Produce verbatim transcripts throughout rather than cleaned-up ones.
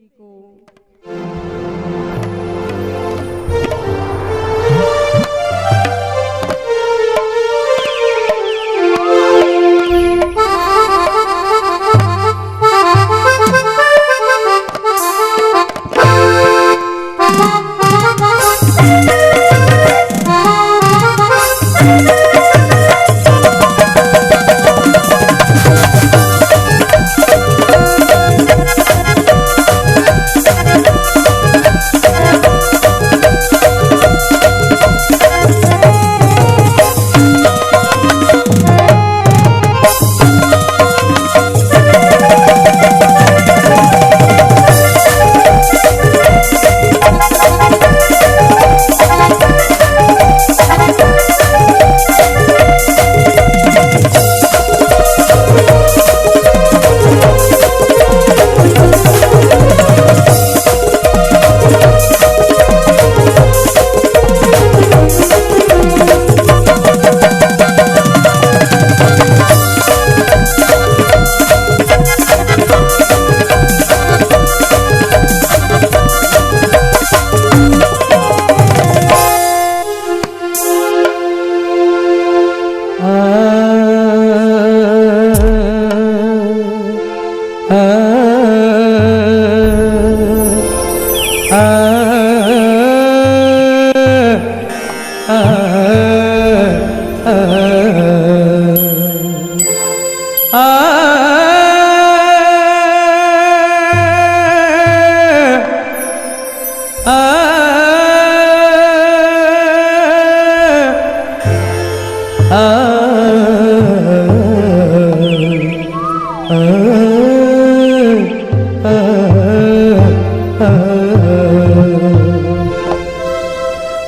को।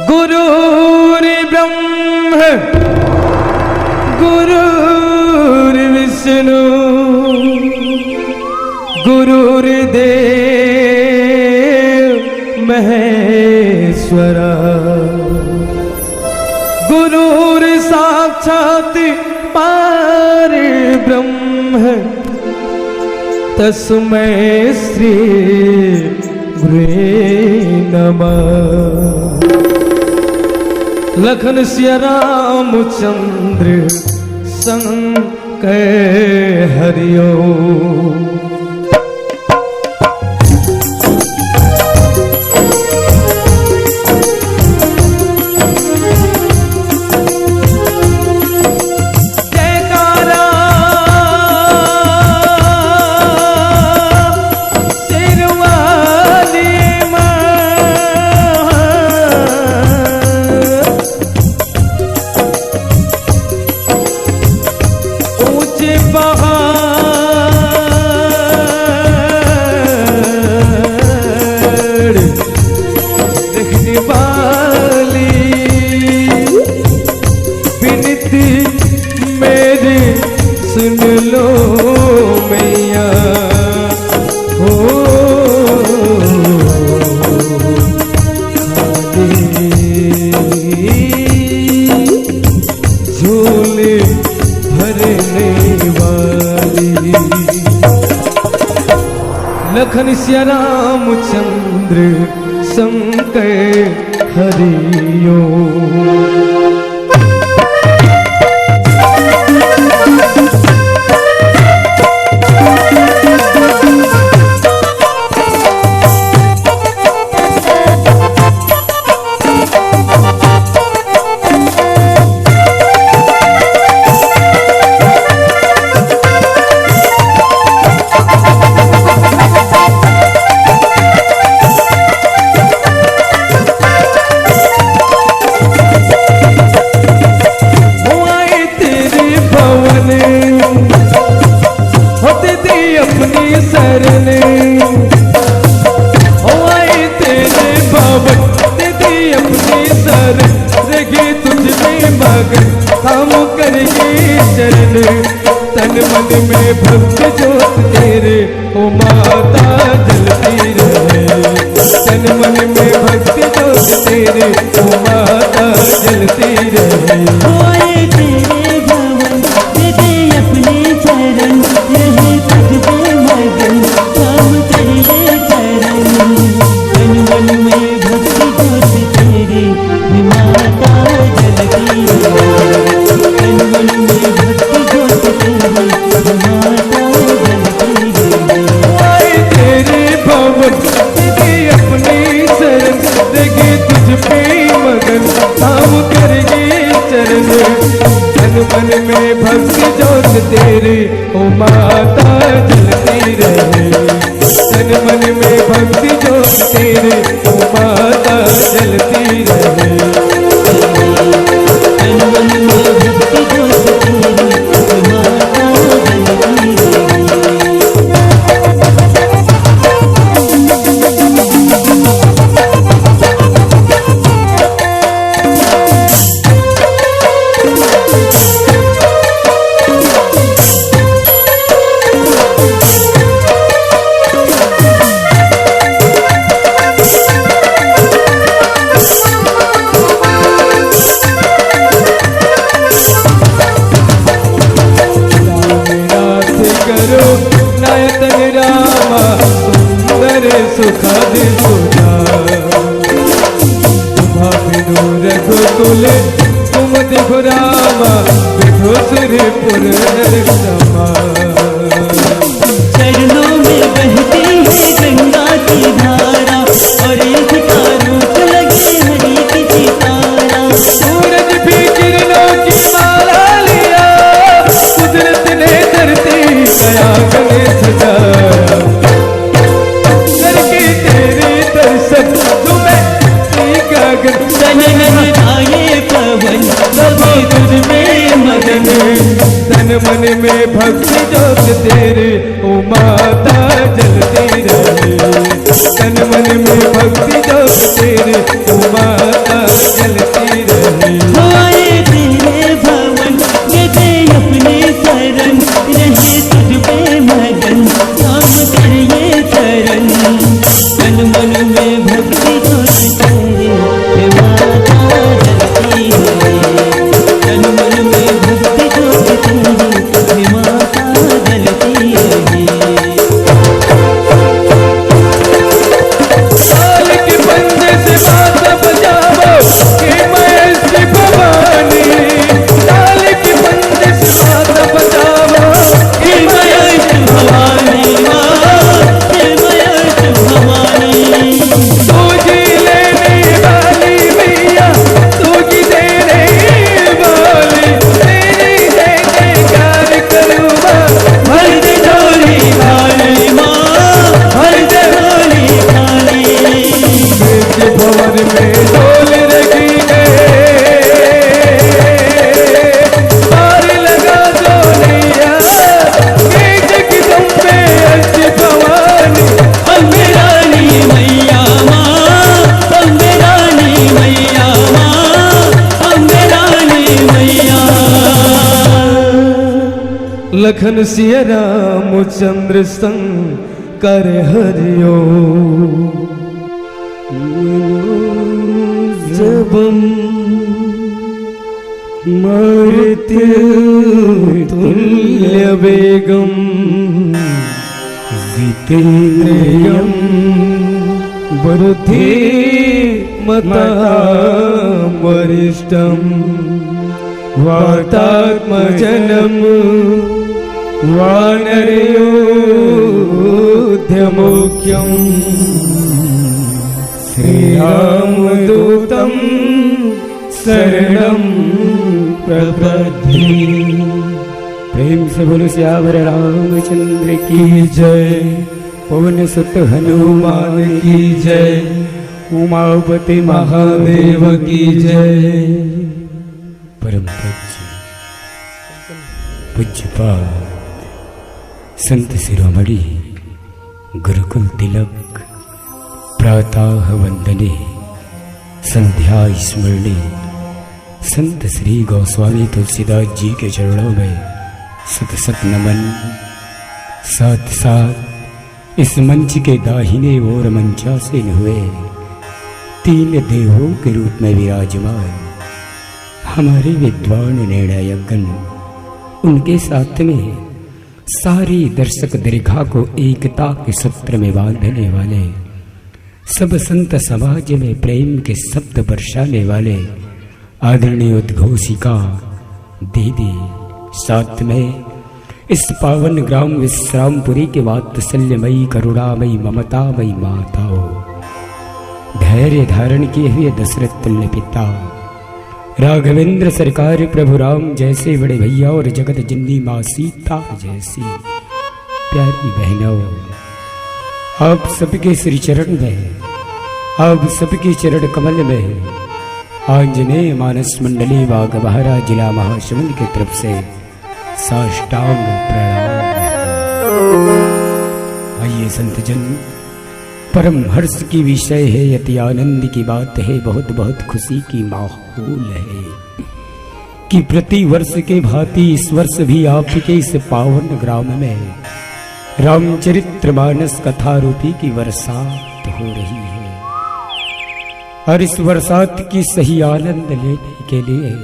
गुरुर्ब्रह्म गुरुर्विष्णु गुरुर्देव महेश्वरा। गुरुर्साक्षात् परब्रह्म तस्मै श्री गुरुवे नमः। लखन सिया रामचंद्र शंकर हरिओ। जयकारा शेरवाली माँ। ऊंचे पहाड़ देखने वाली विनती मेरी सुन लो मैया। हो खाली झोले भरने वाली। लखन सिया रामचंद्र शंकर हरिओ। माता जलती रहे, तन मन में भक्ति जोत तेरे, ओ माता जलती रहे। तन मन में भक्ति जोत तेरे, ओ माता जलती रहे। राम नाथ करो नयतन रामा, सुंदर सुखद सुधा। शोभा बिनु रघुकुल कुमति रामा, विधु सुरपुर नर समा। चरणों में बहती है गंगा की धारा, और एक का रूप लगे हरि की चितारा। सूरज भी किरणों की माला लिया, कुदरत ने धरती का आंगन सजाया। करके तेरे दर्शन तुम्हें गगन। तन मन आए पवन, सभी तुझ में मगन। तन मन में भक्ति जोत तेरे, ओ माता जलती रहे। तन मन में भक्ति जोत तेरे, ओ माता जलती रहे। आए तेरे भवन, ये दे अपने शरण, रहे तुझ पे मगन, काम कर ये चरण। तन मन में भक्ति जोत तेरे, हे माता जलती है। तन मन में भक्ति जोत तेरे, हे माता जलती है। ताल के फंदे से माता बचाओ, हे महेश भवानी। ताल के फंदे से माता बचाओ, हे महेश भवानी माँ, हे महेश भवानी। सूझ लेने वाली मैया, सूझ देने वाली, तेरी जय जयकार करूँगा, भर दे झोली खाली माँ, भर दे झोली खाली। बीच भवन में डोल रही है, पार लगा दो नैया, बीच की तुम पे अर्ज भवानी। अम्बे रानी मैया माँ, अम्बे रानी मैया माँ, अम्बे रानी मैया। लखन सिया रामचंद्र शंकर हरिओ। जपम मृत्युतुल्यवेगं जितेन्द्रियं बुद्धिमतां वरिष्ठं वातात्मजनं वानरयोध्यमुख्यं श्रीरामदूतं शरणं प्रपद्ये। प्रेम से बोलो सियावर रामचंद्र की जय, पवन सुत हनुमान की जय, उमापति महादेव की जय। परम पूज्य पूज्यपाद संत शिरोमणि गुरुकुल तिलक प्रातः वंदने संध्या स्मरणे संत श्री गोस्वामी तुलसीदास जी के चरणों में शत शत नमन। साथ साथ इस मंच के दाहिने ओर मंचासीन हुए तीन देवों के रूप में विराजमान हमारे विद्वान निर्णायकगण, उनके साथ में सारी दर्शक दीर्घा को एकता के सूत्र में बांधने वाले, सब संत समाज में प्रेम के शब्द बरसाने वाले आदरणीय उद्घोषिका दीदी, साथ में इस पावन ग्राम विश्रामपुरी के वात्सल्यमयी, करुणामयी, ममतामयी माताओं, धैर्य धारण किए हुए दशरथ तुल्य पिता, राघवेंद्र सरकार प्रभु राम जैसे बड़े भैया और जगत जननी माँ सीता जैसी प्यारी बहनों, आप सबके श्री चरण में, आप सबके चरण कमल में आंजनेय मानस मंडली बागबहरा जिला महासमुंद की तरफ से साष्टांग प्रणाम। आइए संतजन, परम हर्ष की विषय है, अति आनंद की बात है, बहुत बहुत खुशी की माहौल है कि प्रति वर्ष के भांति इस वर्ष भी आपके इस पावन ग्राम में रामचरित्र मानस कथा रूपी की बरसात हो रही है और इस बरसात की सही आनंद लेने के लिए,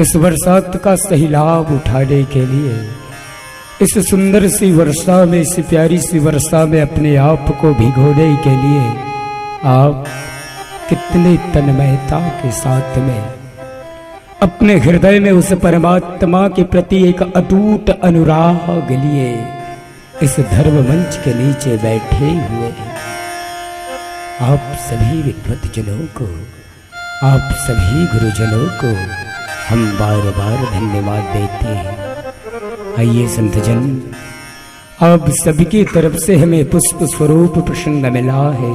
इस बरसात का सही लाभ उठाने के लिए, इस सुंदर सी वर्षा में, इस प्यारी सी वर्षा में अपने आप को भिगोने के लिए आप कितने तन्मयता के साथ में अपने हृदय में उस परमात्मा के प्रति एक अटूट अनुराग लिए इस धर्म मंच के नीचे बैठे हुए हैं। आप सभी विद्वत जनों को, आप सभी गुरुजनों को हम बार बार धन्यवाद देते हैं। आइए संतजन, आप सबकी तरफ से हमें पुष्प स्वरूप प्रसंग मिला है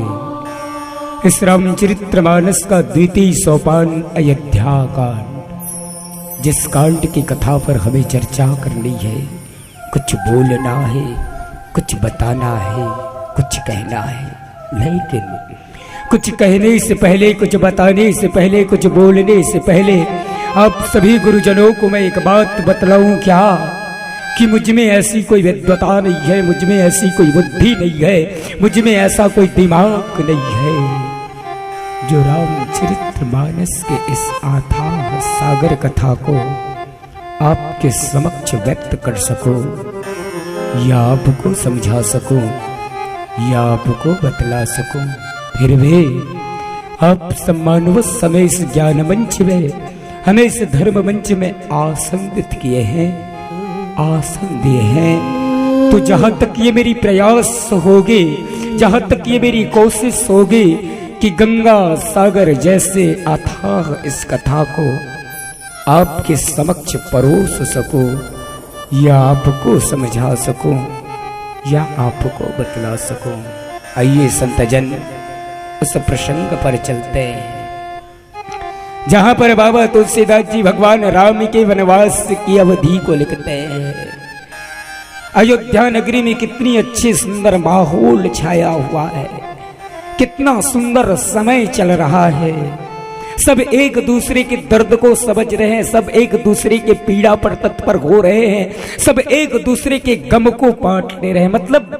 इस रामचरित्र मानस का द्वितीय सोपान अयोध्या कांड, जिस कांड की कथा पर हमें चर्चा करनी है, कुछ बोलना है, कुछ बताना है, कुछ कहना है, लेकिन कुछ कहने से पहले, कुछ बताने से पहले, कुछ बोलने से पहले आप सभी गुरुजनों को मैं एक बात बतलाऊं क्या, कि मुझ में ऐसी कोई विद्वता नहीं है, मुझ में ऐसी कोई बुद्धि नहीं है, मुझ में ऐसा कोई दिमाग नहीं है जो रामचरित्र मानस के इस अथाह सागर कथा को आपके समक्ष व्यक्त कर सकूं, या आपको समझा सकूं, या आपको बतला सकूं। फिर भी आप सम्मानवश हमें इस ज्ञान मंच में, हमें इस धर्म मंच में आसंदित किए हैं, आसन दिए हैं, तो जहां तक ये मेरी प्रयास होगी, जहां तक ये मेरी कोशिश होगी कि गंगा सागर जैसे अथाह इस कथा को आपके समक्ष परोस सकूं, या आपको समझा सकूं, या आपको बतला सकूं। आइए संतजन, उस प्रसंग पर चलते हैं जहां पर बाबा तुलसीदास जी भगवान राम के वनवास की अवधि को लिखते हैं। अयोध्या नगरी में कितनी अच्छी सुंदर माहौल छाया हुआ है, कितना सुंदर समय चल रहा है। सब एक दूसरे के दर्द को समझ रहे हैं, सब एक दूसरे के पीड़ा पर तत्पर हो रहे हैं, सब एक दूसरे के गम को बांट ले रहे हैं। मतलब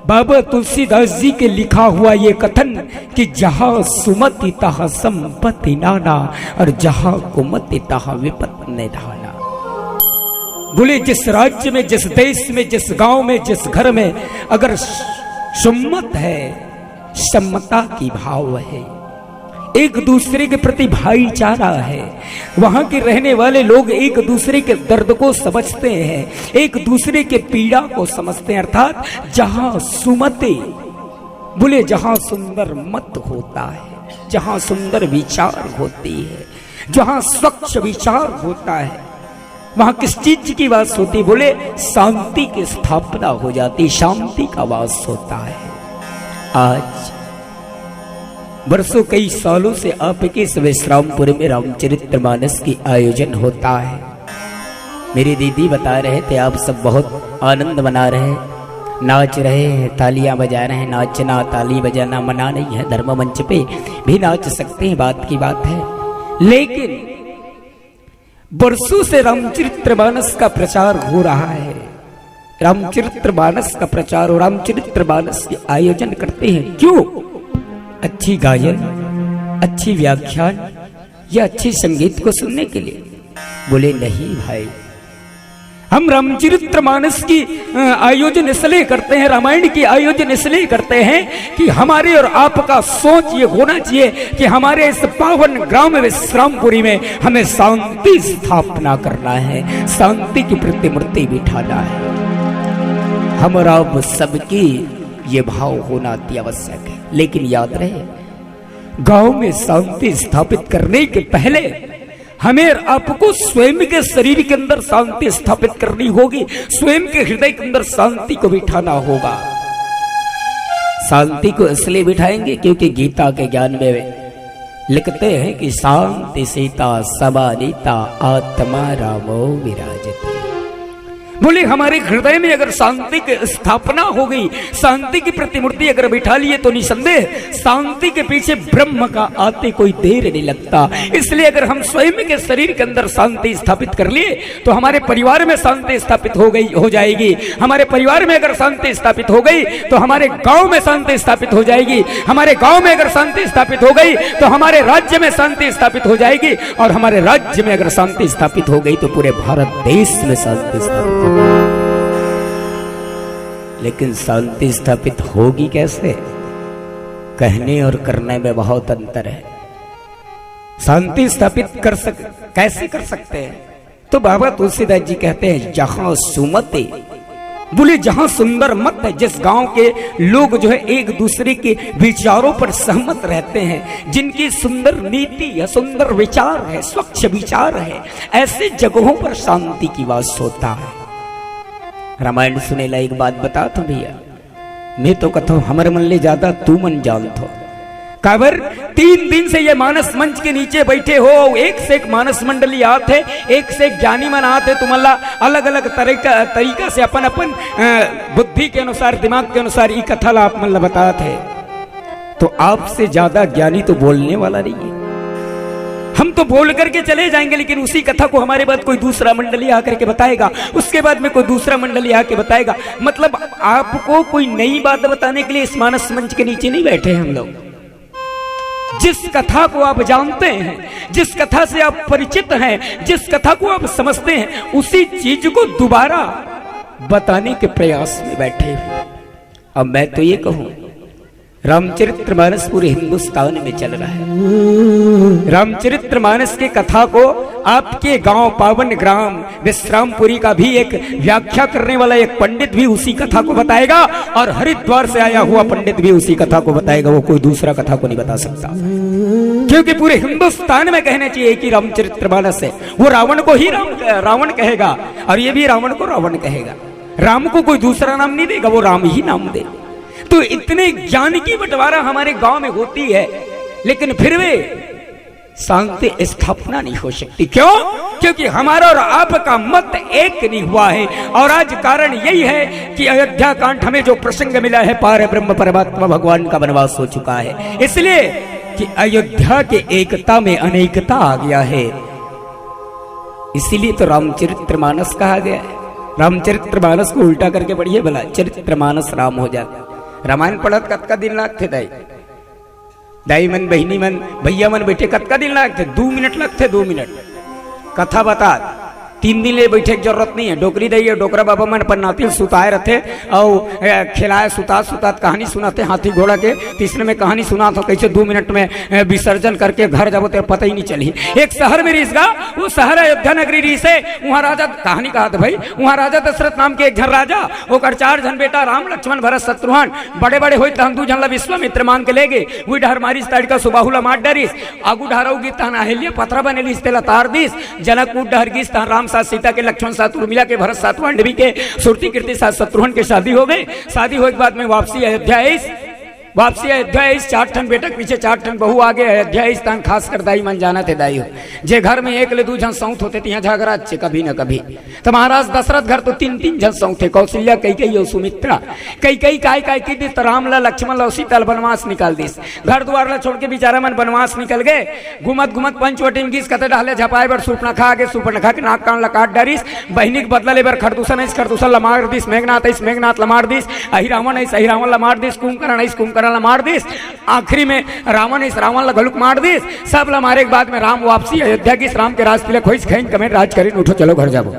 बाबा तुलसीदास जी के लिखा हुआ ये कथन कि जहां सुमति तहां संपत्ति नाना और जहां कुमति तहां विपत निधाना। बोले जिस राज्य में, जिस देश में, जिस गांव में, जिस घर में अगर सुमत है, समता की भाव है, एक दूसरे के प्रति भाईचारा है, वहां के रहने वाले लोग एक दूसरे के दर्द को समझते हैं, एक दूसरे के पीड़ा को समझते हैं। अर्थात जहां सुमति, बोले जहां सुंदर मत होता है, जहां सुंदर विचार होती है, जहां स्वच्छ विचार होता है, वहां किस चीज की वास होती? बोले शांति की स्थापना हो जाती, शांति का वास होता है। आज वर्षों, कई सालों से आपके इस विश्रामपुर में रामचरित्र मानस की आयोजन होता है। मेरी दीदी बता रहे थे, आप सब बहुत आनंद मना रहे हैं, नाच रहे हैं, तालियां बजा रहे हैं। नाचना, ताली बजाना मना नहीं है, धर्म मंच पे भी नाच सकते हैं, बात की बात है। लेकिन वर्षों से रामचरित्र मानस का प्रचार हो रहा है, रामचरित्र मानस का प्रचार और रामचरित्र मानस के आयोजन करते हैं। क्यों? अच्छी गायन, अच्छी व्याख्यान या अच्छे संगीत को सुनने के लिए? बोले, नहीं भाई, हम रामचरित्र मानस की, अ, आयोजन इसलिए करते हैं, रामायण की आयोजन इसलिए करते हैं कि हमारे और आपका सोच ये होना चाहिए कि हमारे इस पावन ग्राम विश्रामपुरी में हमें शांति स्थापना करना है, शांति की प्रतिमूर्ति बिठाना है। हम और आप सबकी ये भाव होना अति आवश्यक है। लेकिन याद रहे, गांव में शांति स्थापित करने के पहले हमें और आपको स्वयं के शरीर के अंदर शांति स्थापित करनी होगी, स्वयं के हृदय के अंदर शांति को बिठाना होगा। शांति को इसलिए बिठाएंगे क्योंकि गीता के ज्ञान में लिखते हैं कि शांति सीता समानीता आत्मा रामो विराजते। बोले, हमारे हृदय में अगर शांति की स्थापना हो गई, शांति की प्रतिमूर्ति अगर बिठा लिए, तो निसंदेह शांति के पीछे ब्रह्म का आते कोई देर नहीं लगता। इसलिए अगर हम स्वयं के शरीर के अंदर शांति स्थापित कर लिए, तो हमारे परिवार में शांति स्थापित हो गई, हो जाएगी। हमारे परिवार में अगर शांति स्थापित हो गई, तो हमारे गांव में शांति स्थापित हो जाएगी। हमारे गांव में अगर शांति स्थापित हो गई, तो हमारे राज्य में शांति स्थापित हो जाएगी। और हमारे राज्य में अगर शांति स्थापित हो गई, तो पूरे भारत देश में शांति स्थापित होगी। लेकिन शांति स्थापित होगी कैसे? कहने और करने में बहुत अंतर है। शांति स्थापित कर सक, कैसे कर सकते हैं? तो बाबा तुलसीदास जी कहते हैं, जहां सुमति, बोले, जहां सुंदर मत है, जिस गांव के लोग जो है एक दूसरे के विचारों पर सहमत रहते हैं, जिनकी सुंदर नीति है, सुंदर विचार है, स्वच्छ विचार है, ऐसे जगहों पर शांति की वास होता है। रामायण सुनेला, एक बात बता तो भैया, मैं तो कथो हमर मन ले ज्यादा तू मन जानथो। काबर, तीन दिन से ये मानस मंच के नीचे बैठे हो, एक से एक मानस मंडली आत है, एक से एक ज्ञानी मन आत है, तुमन ला अलग-अलग तरीका, तरीका से अपन-अपन, अ, बुद्धि के अनुसार, दिमाग के अनुसार ई कथा ला आप मन ला बतात है। तो आपसे ज्यादा ज्ञानी तो बोलने वाला नहीं है। हम तो बोल करके चले जाएंगे, लेकिन उसी कथा को हमारे बाद कोई दूसरा मंडली आकर के बताएगा, उसके बाद में कोई दूसरा मंडली आके बताएगा। मतलब, आपको कोई नई बात बताने के लिए इस मानस मंच के नीचे नहीं बैठे हम लोग। जिस कथा को आप जानते हैं, जिस कथा से आप परिचित हैं, जिस कथा को आप समझते हैं, उसी चीज को दोबारा बताने के प्रयास में बैठे हैं। अब मैं तो ये कहूं, रामचरितमानस पूरे हिंदुस्तान में चल रहा है। रामचरितमानस की कथा को आपके गांव, पावन ग्राम विश्रामपुरी का भी एक व्याख्या करने वाला एक पंडित भी उसी कथा को बताएगा, और हरिद्वार से आया हुआ पंडित भी उसी कथा को बताएगा। वो कोई दूसरा कथा को नहीं बता सकता, क्योंकि पूरे हिंदुस्तान में कहना चाहिए कि रामचरितमानस है। वो रावण को ही राम, रावण कहेगा, और ये भी रावण को रावण कहेगा। राम को कोई दूसरा नाम नहीं देगा, वो राम ही नाम देगा। तो इतने ज्ञान की बंटवारा हमारे गांव में होती है, लेकिन फिर भी शांति स्थापना नहीं हो सकती। क्यों? क्योंकि हमारा और आपका मत एक नहीं हुआ है। और आज कारण यही है कि अयोध्या कांड हमें जो प्रसंग मिला है, पार ब्रह्म परमात्मा भगवान का वनवास हो चुका है, इसलिए कि अयोध्या के एकता में अनेकता आ गया है। इसीलिए तो रामचरितमानस कहा गया है। रामचरितमानस को उल्टा करके पढ़िए भला, चरितमानस राम हो जाता। रामायण पढ़त कतका दिन लागथे दाई? दाई मन, बहिनी मन, भैया मन बैठे, कतका दिन लागथे? दू मिनट लगथे, दू मिनट। कथा बता, तीन दिन ले बैठे के जरूरत नहीं है। डोकरी दाई और डोकरा बाबा मन अपन नाती ल सुताए रथे, अउ, ए, खिलाए, सुतात सुतात कहानी सुनाथे हाथी घोड़ा के। तीसरे में कहानी सुनात हो, कैसे दू मिनट में, ए, विसर्जन करके घर जाबो, तेरा पता ही नहीं चली। एक शहर में रिस गा, वो शहर अयोध्या नगरी रिस है। वहाँ राजा, कहानी कहा था भाई, वहाँ राजा दशरथ नाम के एक झन राजा, ओकर चार झन बेटा राम, लक्ष्मण, भरत, शत्रुघ्न, बड़े बड़े होई तहन दू झन ला विश्वामित्र मान के ले गे। उही डहर मारिस ताड़का सुबाहु ला मार डरिस। आगू डहर अउ गिस तहन अहिल्या पथरा बने लिस, तेला तार दिस। जनकपुर डहर गिस तहन राम साथ सीता के, लक्ष्मण साथ उर्मिला के, भरत साथ मांडवी के, सुरती कीर्ति साथ शत्रुघ्न के शादी हो गई। शादी होए के बाद में वापसी अयोध्या आइस। वापसी अयोध्या आइस, चार ठन बेटा के पीछे चार ठन बहू आ गे अयोध्या आइस, तहन खास कर दाई मन जानत हे दाई हो। जे घर में एक ले दू झन सौत होथे, तिहां झगड़ा अच्छे कभी न कभी। तो महाराज दशरथ घर तो तीन तीन झन सौत हे, कौशल्या, कैकेयी और सुमित्रा। कैकेयी काय काय की दिस, तो राम ला, लक्ष्मण ला, सीता ला बनवास निकाल दिस। घर दुआर ला छोड़ के बेचारा मन बनवास निकल गे। घूमत घूमत पंचवटी में गिस, कते डहले झपाए बर सूर्पनखा आगे, सूर्पनखा के नाक कान ला काट डारिस। बहिनी के बदला ले बर खरदूषण आइस, खरदूषण ला मार दिस। मेघनाथ आइस, मेघनाथ ला मार दिस। अहिरावण आइस, अहिरावण ला मार दिस। कुंभकर्ण आइस, कुंभकर्ण ला मार दिस। आखिरी में रावण आइस, रावण ला घलुक मार दिस। सब ला मारे के बाद में राम वापसी अयोध्या गिस, राम के राज तिलक होइस, खैन कमेन राज करिन, उठो चलो घर जाबो।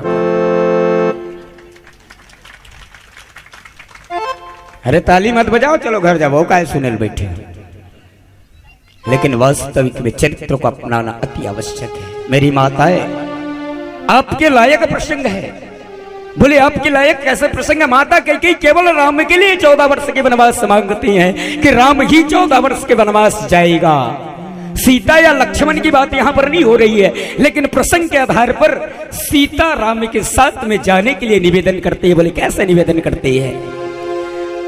अरे ताली मत बजाओ, चलो घर जाबो, काय सुनेल बैठे हो? लेकिन वास्तविक में चरित्र को अपनाना अति आवश्यक है। मेरी माताएं, आपके लायक प्रसंग है। बोले, आपके लायक कैसे प्रसंग है? माता कैकेयी केवल राम के लिए चौदह वर्ष के वनवास मांगती हैं कि राम ही चौदह वर्ष के वनवास जाएगा। सीता या लक्ष्मण की बात यहाँ पर नहीं हो रही है, लेकिन प्रसंग के आधार पर सीता राम के साथ में जाने के लिए निवेदन करते हैं। बोले, कैसे निवेदन करते हैं?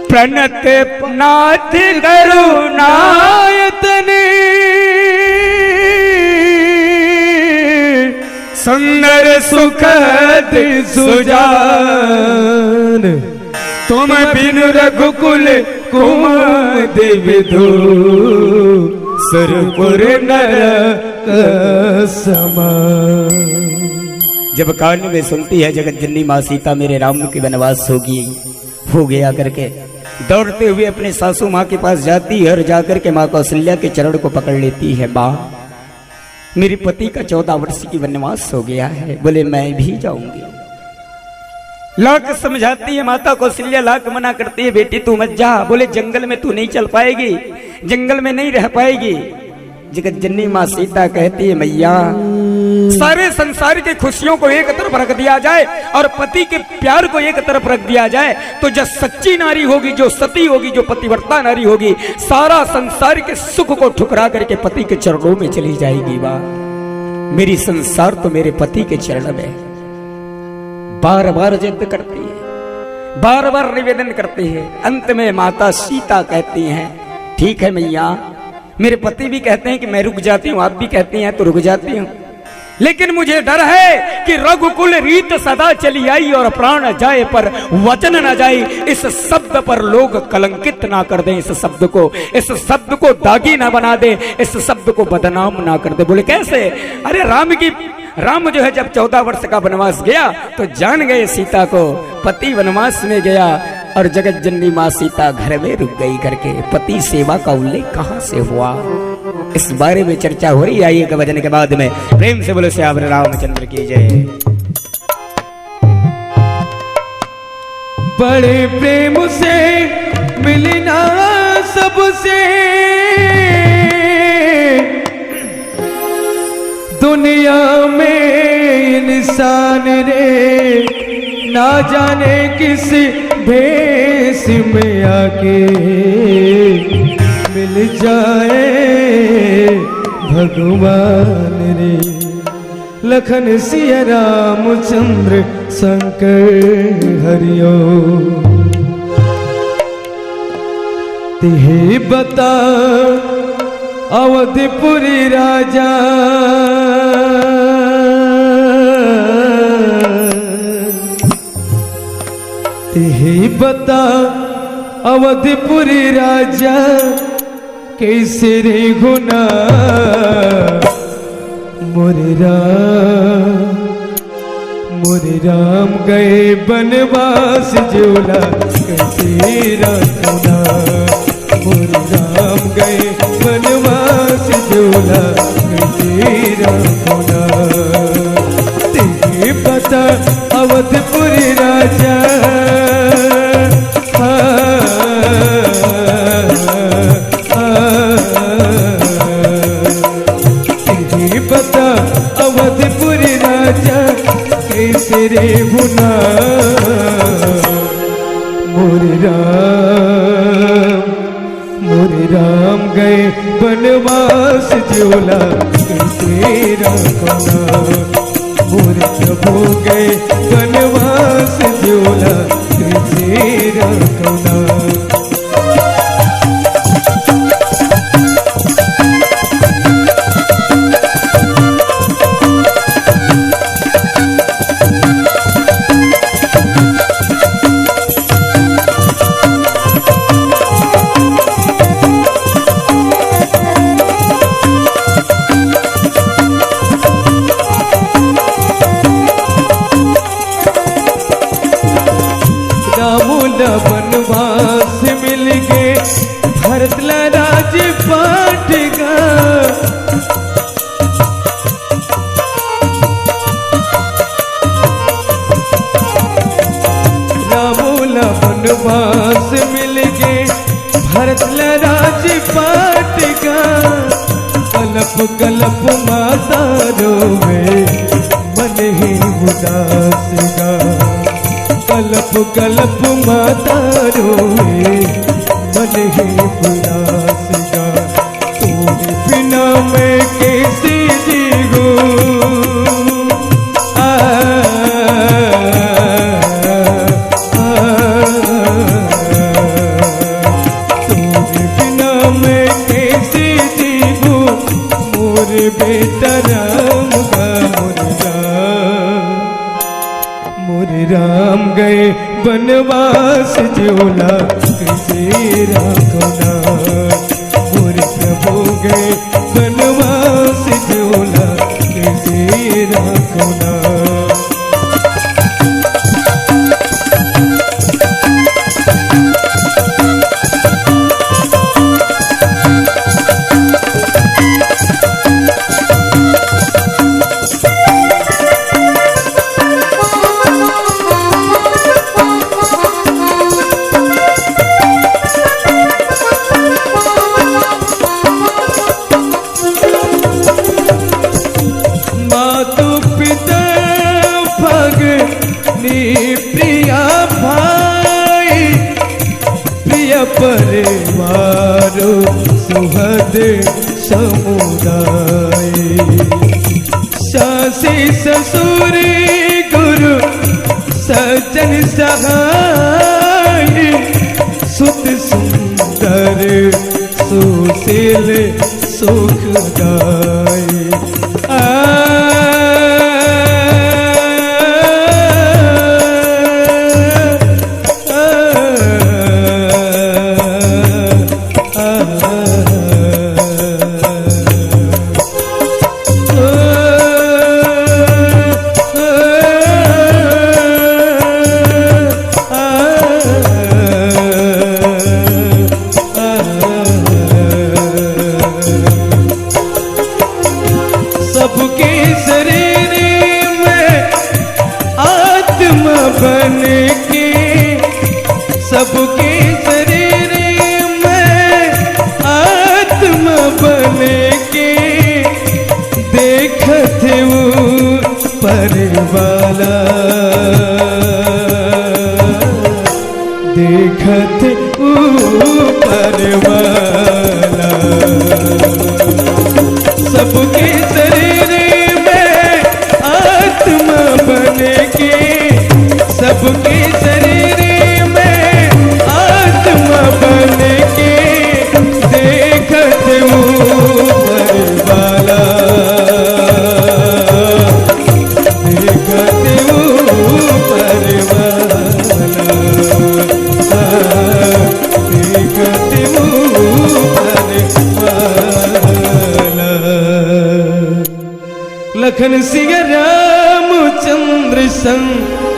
प्रणत नाथ करुणायतन, सुंदर सुखद सुजान, तुम बिनु रघुकुल कुमुद विधु, सुरपुर नरक समान। जब कान में सुनती है जगत जननी माँ सीता, मेरे राम के वनवास होगी, हो गया करके, दौड़ते हुए अपने सासू माँ के पास जाती है और जाकर के माँ कौशल्या के चरण को पकड़ लेती है। माँ, मेरे पति का चौदह वर्ष की वनवास हो गया है। बोले, मैं भी जाऊंगी। लाख समझाती है माता कौशल्या, लाख मना करती है, बेटी तू मत जा। बोले, जंगल में तू नहीं चल पाएगी, जंगल में नहीं रह पाएगी। जगत जननी माँ सीता कहती है, मैया, सारे संसार की खुशियों को एक तरफ रख दिया जाए और पति के प्यार को एक तरफ रख दिया जाए, तो जो सच्ची नारी होगी, जो सती होगी, जो पतिव्रता नारी होगी, सारा संसार के सुख को ठुकरा करके पति के चरणों में चली जाएगी। वाह, मेरी संसार तो मेरे पति के चरण में। बार बार जिद करती है, बार बार निवेदन करती है। अंत में माता सीता कहती हैं, ठीक है मैया, मेरे पति भी कहते हैं कि मैं रुक जाती हूँ, आप भी कहती हैं तो रुक जाती हूँ, लेकिन मुझे डर है कि रघुकुल रीत सदा चली आई और प्राण जाए पर वचन न जाए। इस शब्द पर लोग कलंकित ना कर दें, इस शब्द को, इस शब्द को दागी ना बना दें, इस शब्द को बदनाम ना कर दें। बोले, कैसे? अरे, राम की, राम जो है, जब चौदह वर्ष का वनवास गया तो जान गए सीता को, पति वनवास में गया और जगत जननी माँ सीता घर में रुक गई करके। पति सेवा का उल्लेख कहाँ से हुआ? इस बारे में चर्चा हो रही है। आइए, एक भजन के बाद में प्रेम से बोलो, सियावर रामचंद्र की जय। बड़े प्रेम से मिलना सबसे, दुनिया में इंसान रे, ना जाने किस भेष में आके मिल जाए भगवान रे। लखन सिया रामचंद्र शंकर हरिओ। तिही बता अवधपुरी राजा, तिही बता अवधपुरी राजा, कैसे रे गुना मोरे राम, मोरे राम गए बनवास जोला, कैसे राखना। मोरे राम गए बनवास जोला, कैसे राखना। तेरे पता अवधपुरी राजा। हाँ, हाँ, हाँ। तेरी बता अवधपुरी राजा, कैसे रे हुना। मोरे राम, मोरे राम गए बनवास जोला, कैसे राखना। मोरे प्रभु गए बनवास जोला, कैसे राखना। राम ला बनवास मिल गे, भरत ला राज पाट गा। राम ला बनवास मिल गे, भरत ला राज पाट गा। कलप कलप माता रोवे, मन ही उदास गा। कलप कलप माता रोवे, मन ही उदास गा। तोरे बिना कैसे जीऊँ? आ, आ, आ, तोरे बिना मैं कैसे जीऊँ? मोर बेटा राम का मोर राम। मोर राम गए बनवास, झोला कैसे राखों ना। मोर प्रभु गए बनवास, झोला कैसे राखों ना। मातु पिता भगनी प्रिया भाई, प्रिय परिवार सुहद समुदाय। सासी ससुर गुरु सज्जन सहाय, सुत सुंदर सुशील सुखदाय। आ, आ, आ, आ, सबके शरीर में आत्मा बन के, सबके शरीर में आत्मा बन के, देखत ऊपर वाला, देखत ऊपर वाला। सबके शरीर में आत्मा बन के, सबके शरीर में आत्मा बन के, देखत ऊपर वाला, देखत ऊपर वाला, देखत ऊपर वाला। लखन सिया रामचंद्र संग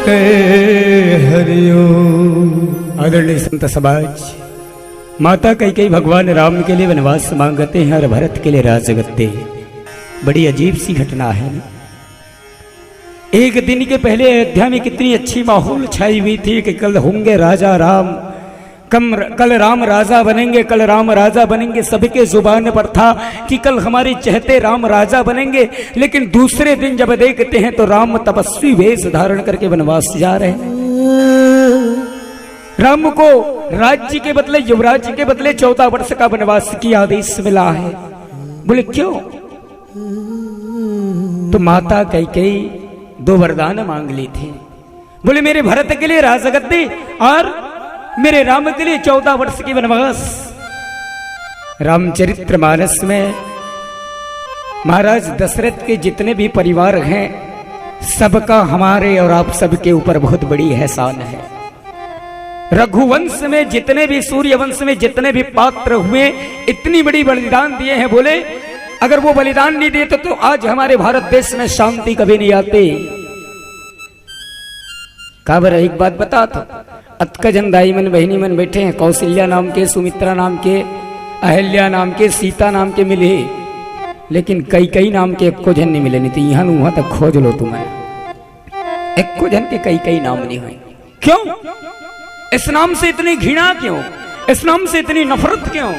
कहे हरिओ। आदरणीय संत समाज, माता कैकेयी भगवान राम के लिए वनवास मांगते हैं और भरत के लिए राजगद्दी। बड़ी अजीब सी घटना है ना। एक दिन के पहले अयोध्या में कितनी अच्छी माहौल छाई हुई थी कि कल होंगे राजा राम, कम, कल राम राजा बनेंगे, कल राम राजा बनेंगे। सबके जुबान पर था कि कल हमारे चहेते राम राजा बनेंगे। लेकिन दूसरे दिन जब देखते हैं तो राम तपस्वी वेश धारण करके वनवास जा रहे हैं। राम को राज्य के बदले, युवराज के बदले चौदह वर्ष का वनवास की आदेश मिला है। बोले, क्यों? तो माता कैकेयी दो वरदान मांग ली थी। बोले, मेरे भरत के लिए राजगद्दी और मेरे राम के लिए चौदह वर्ष की वनवास। रामचरित्र मानस में महाराज दशरथ के जितने भी परिवार हैं, सबका हमारे और आप सबके ऊपर बहुत बड़ी एहसान है। रघुवंश में जितने भी, सूर्यवंश में जितने भी पात्र हुए, इतनी बड़ी बलिदान दिए हैं। बोले, अगर वो बलिदान नहीं देते तो आज हमारे भारत देश में शांति कभी नहीं आती। काबर, एक बात बता तो, अतका जन दाई मन, बहिनी मन बैठे हैं, कौशल्या नाम के, सुमित्रा नाम के, अहल्या नाम के, सीता नाम के मिले, लेकिन कैकेयी नाम के एको झन नहीं मिले। नहीं तो यहाँ उहाँ तक खोज लो तुमन, एको झन के कैकेयी नाम नहीं हुए। क्यों? इस नाम से इतनी घृणा क्यों? इस नाम से इतनी नफरत क्यों?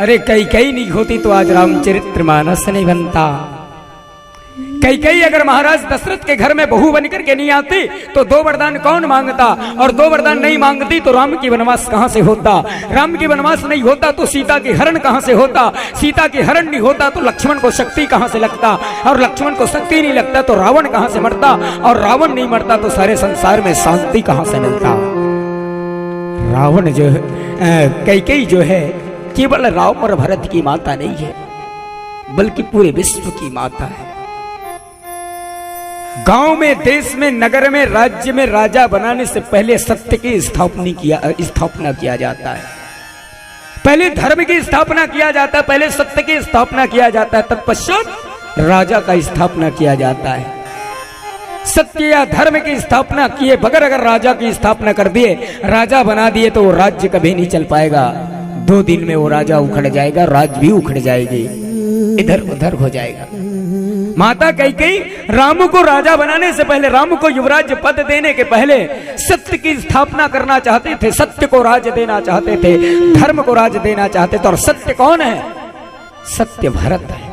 अरे, कैकेयी नहीं होती तो आज रामचरित्र मानस नहीं बनता। कैकेयी अगर महाराज दशरथ के घर में बहू बन करके नहीं आती, तो दो वरदान कौन मांगता? और दो वरदान नहीं मांगती, तो राम की वनवास कहां से होता? राम की वनवास नहीं होता, तो सीता की हरण कहां से होता? सीता की हरण नहीं होता, तो लक्ष्मण को शक्ति कहां से लगता? और लक्ष्मण को शक्ति नहीं लगता, तो रावण कहां से मरता? और रावण नहीं मरता, तो सारे संसार में शांति कहां से मिलता? रावण जो है, अ, कैकेयी जो है, केवल राम और भरत की माता नहीं है, बल्कि पूरे विश्व की माता है। गांव में, देश में, नगर में, राज्य में राजा बनाने से पहले सत्य की स्थापना किया, स्थापना किया जाता है। पहले धर्म की स्थापना किया जाता है, पहले सत्य की स्थापना किया जाता है, तत्पश्चात राजा का स्थापना किया जाता है। सत्य या धर्म की स्थापना किए बगैर अगर राजा की स्थापना कर दिए, राजा बना दिए, तो वो राज्य कभी नहीं चल पाएगा। दो दिन में वो राजा उखड़ जाएगा, राज भी उखड़ जाएगी, इधर उधर हो जाएगा। माता कैकेयी राम को राजा बनाने से पहले, राम को युवराज पद देने के पहले सत्य की स्थापना करना चाहते थे, सत्य को राज देना चाहते थे, धर्म को राज देना चाहते थे। और सत्य कौन है? सत्य भरत है।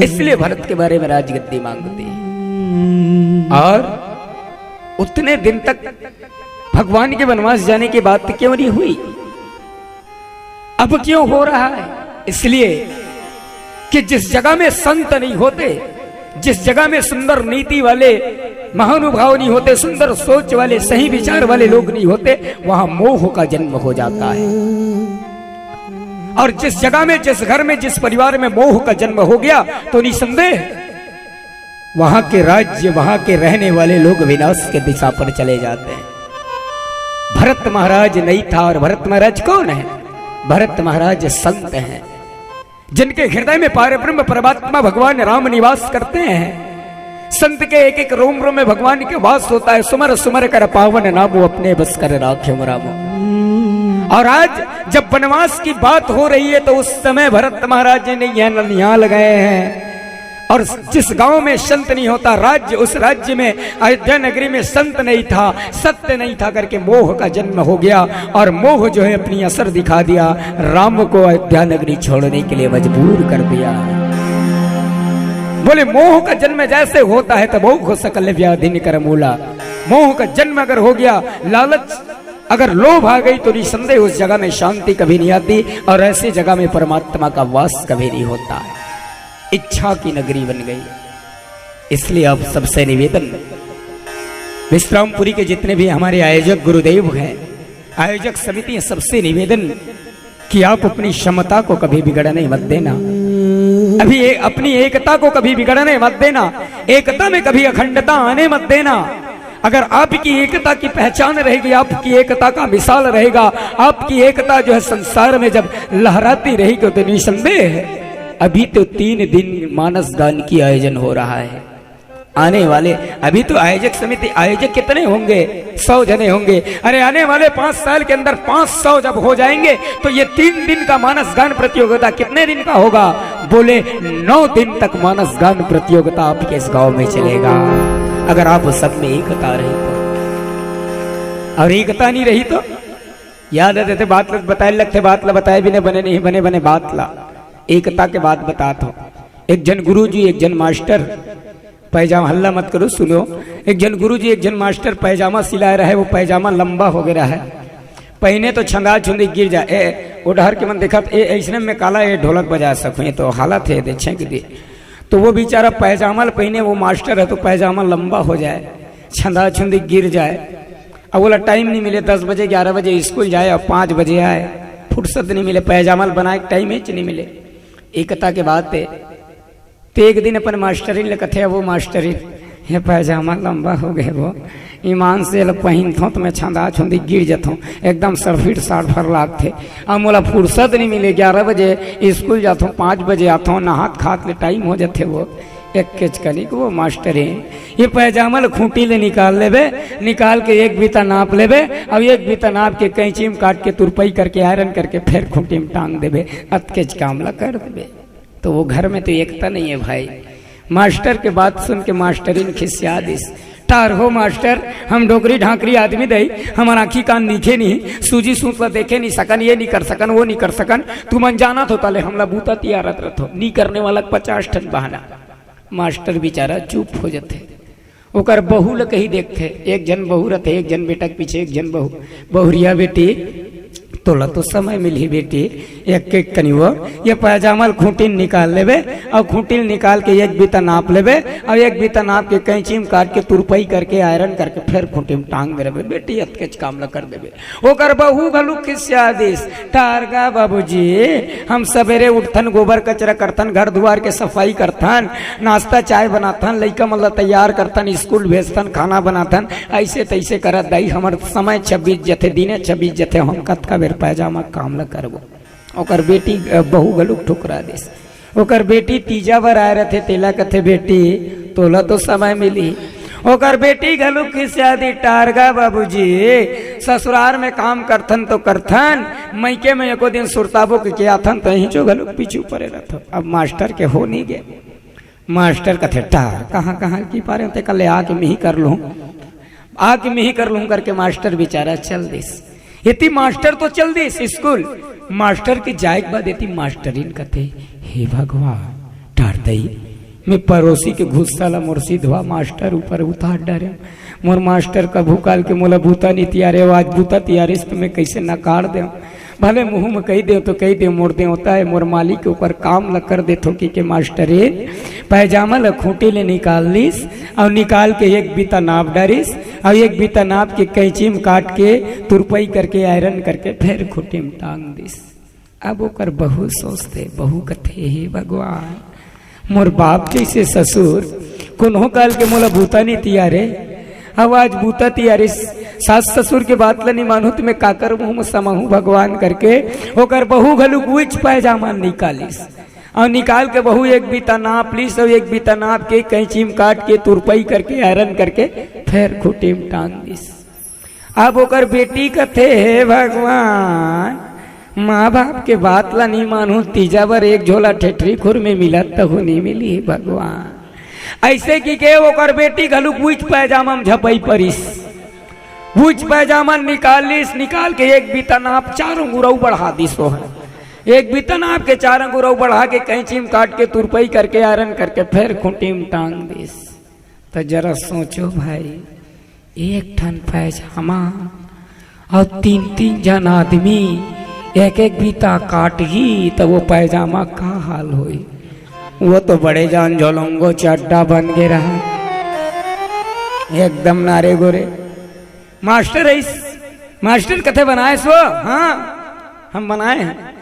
इसलिए भरत के बारे में राजगद्दी मांगते हैं। और उतने दिन तक भगवान के वनवास जाने की बात क्यों नहीं हुई? अब क्यों हो रहा है? इसलिए कि जिस जगह में संत नहीं होते, जिस जगह में सुंदर नीति वाले महानुभाव नहीं होते, सुंदर सोच वाले, सही विचार वाले लोग नहीं होते, वहां मोह का जन्म हो जाता है। और जिस जगह में, जिस घर में, जिस परिवार में मोह का जन्म हो गया, तो निसंदेह वहां के राज्य, वहां के रहने वाले लोग विनाश के दिशा पर चले जाते हैं। भरत महाराज नहीं था, और भरत महाराज कौन है? भरत महाराज संत हैं, जिनके हृदय में पारब्रह्म परमात्मा भगवान राम निवास करते हैं। संत के एक एक रोम रोम में भगवान के वास होता है। सुमर सुमर कर पावन नामो, अपने बस कर राख्यो रामो। और आज जब वनवास की बात हो रही है, तो उस समय भरत महाराज जी ने यह ननिहाल गए हैं। और जिस गांव में संत नहीं होता राज्य, उस राज्य में, अयोध्या नगरी में संत नहीं था, सत्य नहीं था करके मोह का जन्म हो गया। और मोह जो है अपनी असर दिखा दिया, राम को अयोध्या नगरी छोड़ने के लिए मजबूर कर दिया। बोले, मोह का जन्म जैसे होता है, तो मोह सकल व्याधि निकर मूला। मोह का जन्म अगर हो गया, लालच अगर, लोभ आ गई, तो निसंदेह उस जगह में शांति कभी नहीं आती और ऐसी जगह में परमात्मा का वास कभी नहीं होता है। इच्छा की नगरी बन गई। इसलिए आप सबसे निवेदन, विश्रामपुरी के जितने भी हमारे आयोजक गुरुदेव हैं, आयोजक समिति है, सबसे निवेदन कि आप अपनी क्षमता को कभी बिगड़ने मत देना, अभी ए-, अपनी एकता को कभी बिगड़ने मत देना, एकता में कभी अखंडता आने मत देना। अगर आपकी एकता की पहचान रहेगी, आपकी एकता का मिसाल रहेगा, आपकी एकता जो है संसार में जब लहराती रहेगी, तो निसंदेह है, अभी तो तीन दिन मानस गान की आयोजन हो रहा है। आने वाले, अभी तो आयोजक समिति, आयोजक कितने होंगे? सौ जने होंगे। अरे, आने वाले पांच साल के अंदर पांच सौ जब हो जाएंगे, तो ये तीन दिन का मानस गान प्रतियोगिता कितने दिन का होगा? बोले, नौ दिन तक मानस गान प्रतियोगिता आपके इस गांव में चलेगा, अगर आप सब में एकता रही तो। और एकता नहीं रही तो याद है, देते बात ल-, बताए लगते, बात ला बताए भी नहीं बने, नहीं बने, बने बात ला। एकता के बात बतात हो। एक जन गुरु जी, एक जन मास्टर, पैजामा, हल्ला मत करो, सुनो। एक जन गुरु जी, एक जन मास्टर पैजामा सिलाए रहे, वो पैजामा लंबा हो गया है, पहने तो छंदा छुंदी गिर जाए। ए, वो डहर के मन देखत, ए, ऐसने में काला, ए, ढोलक बजा सको, ये तो हालत है, दे छेंक दे। तो वो बेचारा पैजामा ल पहने, वो मास्टर है, तो पैजामा लंबा हो जाए, छंदा छुंदी गिर जाए। अब बोला, टाइम नहीं मिले, दस बजे, ग्यारह बजे स्कूल जाए और पाँच बजे आए, फुर्सत नहीं मिले, पैजामा ल बनाए के टाइम ही नहीं मिले। एकता के बात है। तो एक दिन अपन मास्टरिन ले कथे, वो मास्टरिन, ये पैजामा लंबा हो गए, वो ईमान से ल पहिनथों तो मैं छंदा छुंदी गिर जथों, एकदम सरफिट साट फर लागथे। अब मोला फुर्सत नहीं मिले, ग्यारह बजे स्कूल जाथों, पाँच बजे आथों, नहात खात ले टाइम हो जथे। वो एक केच कनिक वो मास्टरिन, ये पैजामा ल खूंटी ले निकाल लेबे, निकाल के एक बीता नाप लेबे, अब एक बीता नाप के कैंची में काट के तुरपई करके आयरन करके फिर खूंटी में टांग देबे, अतकेच काम ला कर देबे। तो वो घर में तो एकता नहीं है भाई। मास्टर के बात सुन के मास्टरिन खिसिया दिस, "टार हो मास्टर, हम डोकरी ढाकरी आदमी दई, हमर आँखी कान दिखे नहीं, सूजी सूत ला देखे नहीं सकन, ये नहीं कर सकन, वो नहीं कर सकन, तुमन जानत हो ताले हमला बूता तियारत रथो, नहीं करने वाला पचास ठन बहाना।" मास्टर बेचारा चुप हो जाथे। ओकर बहू ल कही देखथे, एक झन बहू रथे, एक झन बेटा के पीछे, एक झन बहू। बहुरिया बेटी, तोला तो समय मिलही बेटी, एक एक कनी वो ये पैजामा ल खूंटी ल निकाल लेबे, अउ खूंटी ल निकाल के एक बीता नाप लेबे, अउ एक बीता नाप के कैंची म काट के तुरपई करके आयरन करके फेर खूंटी म टांग दे रहे बेटी, अतकेच काम ल कर देबे। ओकर बहू घलो खिसिया दिस, "टारगा बाबूजी, हम सबेरे उठथन, गोबर कचरा करथन, घर दुआर के सफाई करथन, नाश्ता चाय बनाथन, लइका मन ल तैयार करथन, स्कूल भेजथन, खाना बनाथन, ऐसे तैसे करत दाई हमर समय छबीस जथे, दिने छबीस जथे, हम कतका बेर पैजामा काम ल करबो।" ओकर बेटी, अ, बहू घलो ठुकरा दिस। ओकर बेटी तीजा बर आए रथे, तेला कथे, "बेटी, तोला तो समय मिली।" ओकर बेटी घलो खिसिया दिस, "टारगा बाबूजी, ससुरार में काम करथन तो करथन, मइके में एको दिन सुरताबो के, के आथन, तो यहीं जो घलो पीछू परे रहथो।" अब मास्टर के हो नहीं गे। मास्टर कथे, "टार, कहाँ, कहाँ की पारे होते, कल आके मिही कर लूँ, आके मिही कर लूँ," करके मास्टर बेचारा चल दिस। एती मास्टर तो चल दिस स्कूल, मास्टर के जाए के बाद एती मास्टरिन कथे, "हे भगवान, टार दई, मैं परोसी के गुस्सा ला मोर सिधवा मास्टर ऊपर उतार डारे। मोर मास्टर कभू काल के मोला बूता नहीं तियारे, आज बूता तियारिस तो मैं कैसे नकार देव? भले मुंह में कही देव तो कही देव, मोर देवता है, मोर मालिक के ऊपर काम ल कर देथो," कि के मास्टरे पैजामा ल खूंटी ले निकाल लिस, अउ निकाल के एक बीता नाप डारिस, अउ एक बीता नाप के कैंची में काट के तुरपई करके आयरन करके फेर खूंटी में टांग दिस। अब ओकर बहू सोचथे, बहू कथे, "हे भगवान, मोर बाप जैसे ससुर, कोनो काल के मोला बूता नहीं तियारे, अब आज बूता तियारिस, सास ससुर के बात ल नहीं मानहूं तो मैं काकर मुंह में समाहूं भगवान," करके ओकर बहू घलो उइच पैजामा निकालिस। अउ निकाल के बहू एक बीता नाप लिस, अउ एक बीता नाप के कैंची में काट के तुरपई करके आयरन करके फेर खूंटी में टांग दिस। अब ओकर बेटी कथे, "हे भगवान, माँ बाप के बात ला नहीं मानहूं, तीजा बर एक झोला ठेठरी खुरमी मिलत तहू नहीं मिली, हे भगवान।" ऐसे कि के ओकर बेटी घलो उइच पैजामा में झपई परिस। उइच पैजामा निकालिस, निकाल के एक बीता नाप चार अंगुर अउ बढ़ा दिस। ओह एक बीता नाप के चार अंगुर अउ बढ़ा के कैंची में काट के तुरपई करके आयरन करके फेर खूंटी में टांग दिस। तो जरा सोचो भाई, एक ठन पैजामा अउ तीन तीन झन आदमी एक एक बीता काटही, त वो पैजामा का हाल होई? वो तो बड़े जान झोलंगो चड्डा बन गे रहा, एकदम नारे गोरे। मास्टर है इस, मास्टर कथे बनाए सो, हाँ, हम बनाए हैं।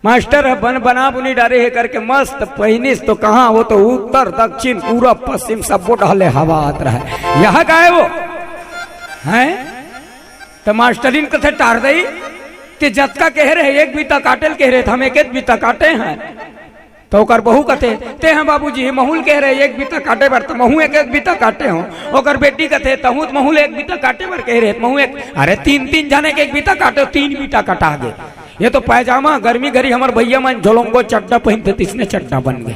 मास्टर ह बन बना बुनी डारे हे करके मस्त पहिनिस तो कहाँ, वो तो उत्तर दक्षिण पूरब पश्चिम सबो डहले हवा आत रहे। यह काय वो हैं? त मास्टरिन कथे, "टार दई, ते जतका कहे रहे एक बीता काटे ल कहे रहे, त हम एक एक बीता काटे हैं।" त ओकर बहू कथे, "ते ह बाबूजी, महूं ल कहे रहे एक बीता काटे बर, त महूं एक एक बीता काटे हों।" ओकर बेटी कथे, "तहूं त महूं ल एक बीता काटे बर कहे रहे, त महूं एक, अरे तीन तीन झन एक एक बीता काटे, तीन बीता कटा गे।" ये तो पैजामा, गर्मी घरी हमर भैया मन झोलंगो चड्डा पहिनथे, तिसने चड्डा बन गे।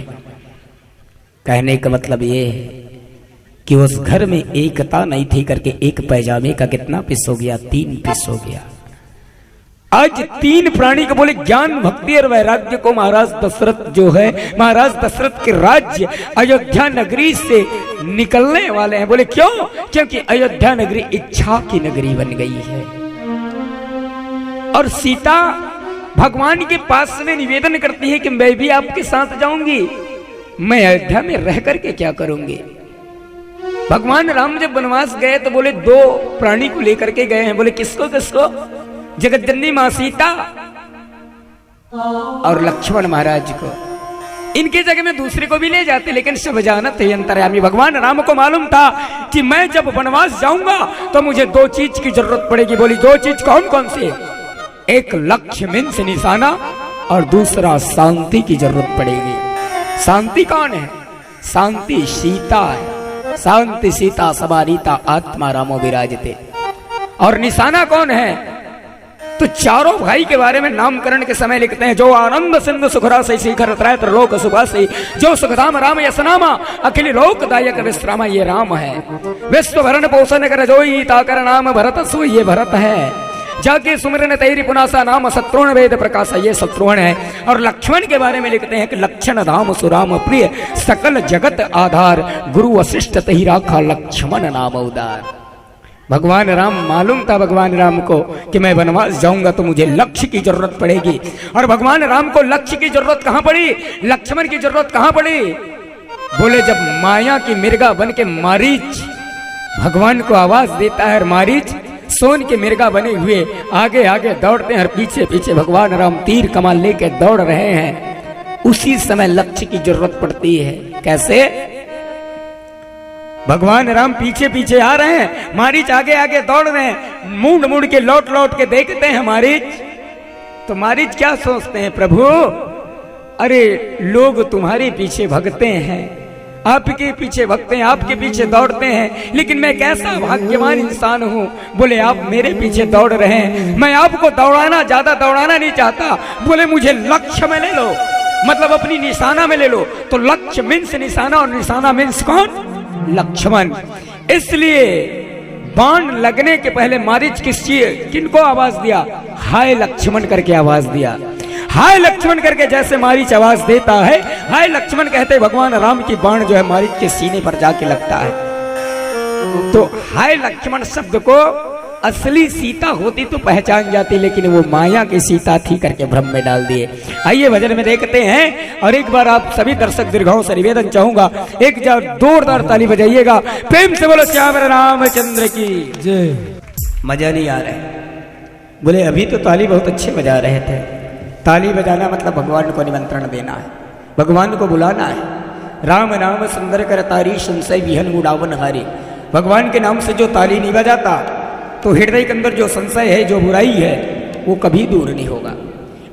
कहने का मतलब ये है कि उस घर में एकता नहीं थी करके एक पैजामे का कितना पीस हो गया? तीन पीस हो गया। आज तीन प्राणी को बोले, ज्ञान, भक्ति और वैराग्य को महाराज दशरथ जो है, महाराज दशरथ के राज्य अयोध्या नगरी से निकलने वाले हैं। बोले क्यों? क्योंकि अयोध्या नगरी इच्छा की नगरी बन गई है। और सीता भगवान के पास में निवेदन करती है कि मैं भी आपके साथ जाऊंगी, मैं अयोध्या में रह करके क्या करूंगी? भगवान राम जब वनवास गए तो बोले, दो प्राणी को लेकर के गए हैं। बोले किसको किसको? जगत जननी माँ सीता और लक्ष्मण महाराज को। इनके जगह में दूसरे को भी ले जाते, लेकिन सब जानत है अंतर्यामी भगवान राम को मालूम था कि मैं जब वनवास जाऊंगा तो मुझे दो चीज की जरूरत पड़ेगी। बोली दो चीज कौन कौन सी? एक लक्ष्य means निशाना और दूसरा शांति की जरूरत पड़ेगी। शांति कौन है? शांति सीता है। शांति सीता सवारिता आत्मा रामो विराजते। और निशाना कौन है? तो चारों भाई के बारे में नामकरण के समय लिखते हैं, जो आनंद सिंधु सुखरासि शिखर त्रय त्रिलोक सुभासि, जो सुखधाम राम यस नामा, अखिल लोक दायक विश्रामा, ये राम है। विश्व भरण पोषण कर जोई, ताकर नाम भरत सोई, ये भरत है। जाके सुमिरन तैरि पुनासा नाम सत्रोण वेद प्रकाशा, ये सत्रोण है। और लक्ष्मण के बारे में लिखते हैं कि लक्षण धाम सुराम प्रिय, सकल जगत आधार, गुरु वशिष्ठ तही राखा लक्ष्मण नाम उदार। भगवान राम, मालूम था भगवान राम को कि मैं वनवास जाऊंगा तो मुझे लक्ष्य की जरूरत पड़ेगी। और भगवान राम को लक्ष्य की जरूरत कहाँ पड़ी, लक्ष्मण की जरूरत कहाँ पड़ी? बोले, जब माया की मिर्गा बन के मारीच भगवान को आवाज देता है और मारीच सोन के मिर्गा बने हुए आगे आगे दौड़ते हैं और पीछे पीछे भगवान राम तीर कमान लेके दौड़ रहे हैं, उसी समय लक्ष्य की जरूरत पड़ती है। कैसे? भगवान राम पीछे पीछे आ रहे हैं, मारीच आगे आगे दौड़ रहे हैं, मुड़ मुड़ के लौट लौट के देखते हैं मारीच, तो मारीच क्या सोचते हैं, प्रभु, अरे, लोग तुम्हारे पीछे भगते हैं, आपके पीछे भगते हैं, आपके पीछे दौड़ते हैं, लेकिन मैं कैसा भाग्यवान इंसान हूँ। बोले, आप मेरे पीछे दौड़ रहे हैं, मैं आपको दौड़ाना, ज्यादा दौड़ाना नहीं चाहता। बोले, मुझे लक्ष्य में ले लो, मतलब अपनी निशाना में ले लो। तो लक्ष्य मीन्स निशाना और निशाना मीन्स कौन? लक्ष्मण। इसलिए बाण लगने के पहले मारीच किस चीज, किनको आवाज दिया? हाय लक्ष्मण करके आवाज दिया। हाय लक्ष्मण करके जैसे मारीच आवाज देता है, हाय लक्ष्मण कहते भगवान राम की बाण जो है मारीच के सीने पर जाके लगता है। तो हाय लक्ष्मण शब्द को असली सीता होती तो पहचान जाती, लेकिन वो माया की सीता थी करके भ्रम में डाल दिए। आइए भजन में देखते हैं। और एक बार आप सभी दर्शक दीर्घाओं से निवेदन चाहूंगा, एक बार जोरदार ताली बजाइएगा, प्रेम से बोलो श्याम रामचंद्र की। जय। मजा नहीं आ रहा है। बोले, अभी तो ताली बहुत अच्छे बजा रहे थे। ताली बजाना मतलब भगवान को निमंत्रण देना है, भगवान को बुलाना है। राम नाम सुंदर कर तारी, संशय विहन उड़ावन हारी। भगवान के नाम से जो ताली नहीं बजाता, तो हृदय के अंदर जो संशय है, जो बुराई है, वो कभी दूर नहीं होगा।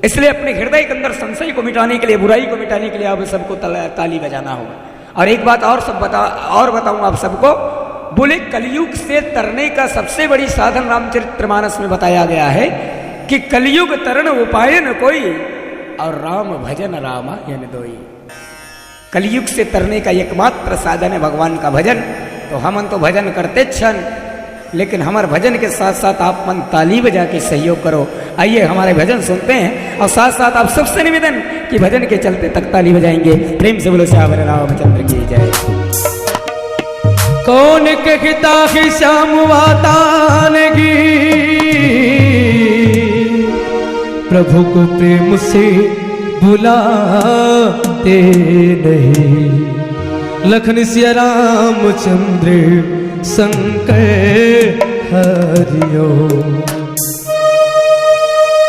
इसलिए अपने हृदय के अंदर संशय को मिटाने के लिए, बुराई को मिटाने के लिए आप सबको तला-, ताली बजाना होगा। और एक बात और सब बता, और बताऊं आप सबको, बोले, कलयुग से तरने का सबसे बड़ी साधन रामचरितमानस में बताया गया है कि कलयुग तरण उपाय न कोई, और राम भजन रामायण दोई। कलयुग से तरने का एकमात्र साधन है भगवान का भजन। तो हमन तो भजन करते छन, लेकिन हमर भजन के साथ साथ आप मन ताली बजा के सहयोग करो। आइए, हमारे भजन सुनते हैं और साथ साथ आप सबसे निवेदन कि भजन के चलते तक ताली बजाएंगे। प्रेम से बोलो सियावर रामचंद्र की जय। कौन कहता है श्याम वातान की, प्रभु को प्रेम से बुलाते नहीं। लखन सिया रामचंद्र शंकर हरिओ।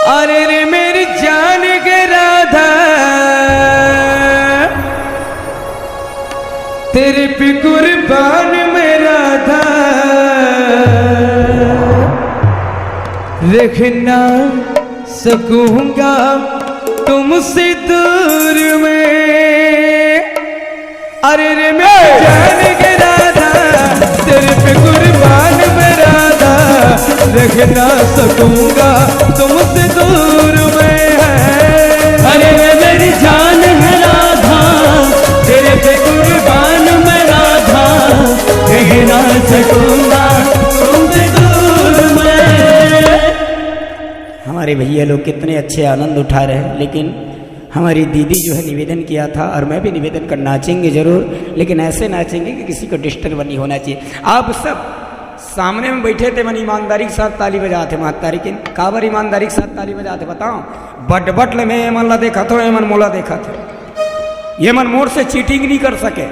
अरे रे मेरी जान के राधा, तेरे पे कुर्बान मैं राधा, रखना सकूंगा तुमसे दूर में। अरे रे मेरी जान के राधा, तेरे पे कुर्बान मैं राधा, रख ना सकूंगा तुमसे दूर मैं है। अरे रे मेरी जान है राधा, तेरे पे कुर्बान मैं राधा, रह ना सकूंगा तुमसे दूर मैं। हमारे भैया लोग कितने अच्छे आनंद उठा रहे हैं, लेकिन हमारी दीदी जो है निवेदन किया था, और मैं भी निवेदन कर, नाचेंगे जरूर, लेकिन ऐसे नाचेंगे कि किसी को डिस्टर्ब नहीं होना चाहिए। आप सब सामने में बैठे थे, मन ईमानदारी के साथ ताली बजाते, महतारी के काबर ईमानदारी के साथ ताली बजाते बताओ। बट बट ले मैं ये मन ला देखा थो, ये मन मोला देखा थो, ये मन मोर से चीटिंग नहीं कर सके।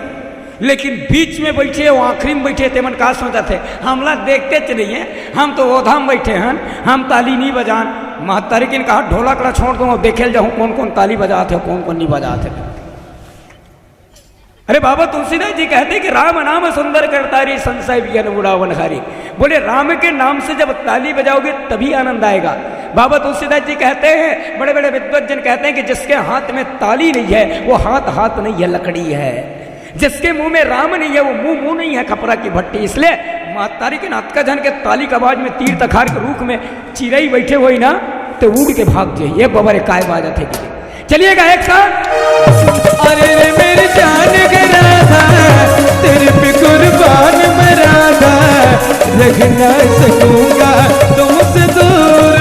लेकिन बीच में बैठे हो, आखिरी में बैठे, तेमन का सोचत हे? हमला देखते च नहीं है, हम तो ओधा में बैठे हन, हम ताली नहीं बजान। महतारी किन कहा, ढोलक ला छोड़ दूं, देखे ल जाहूं कौन कौन ताली बजात हे, कौन कौन नहीं बजात हे। अरे बाबा तुलसीदास जी कहते कि राम नाम सुंदर कर तारी, संशय विघ्न उड़ावन हारी। बोले राम के नाम से जब ताली बजाओगे तभी आनंद आएगा। बाबा तुलसीदास जी कहते हैं, बड़े बड़े विद्वत जन कहते हैं कि जिसके हाथ में ताली नहीं है वो हाथ हाथ नहीं है, लकड़ी है। जिसके मुंह में राम नहीं है वो मुंह मुंह नहीं है, खपरा की भट्टी। इसलिए महतारी के नाथ का जन के ताली का आवाज में तीर तखार के रूख में चिरई बैठे हुए ना, तो उड़ के भाग जाइए। ये बबर काय बाजत है कि चलिएगा एक साथ। अरे रे मेरी जान के राधा, तेरे पे कुर्बान मैं राधा, रह ना सकूंगा तुमसे दूर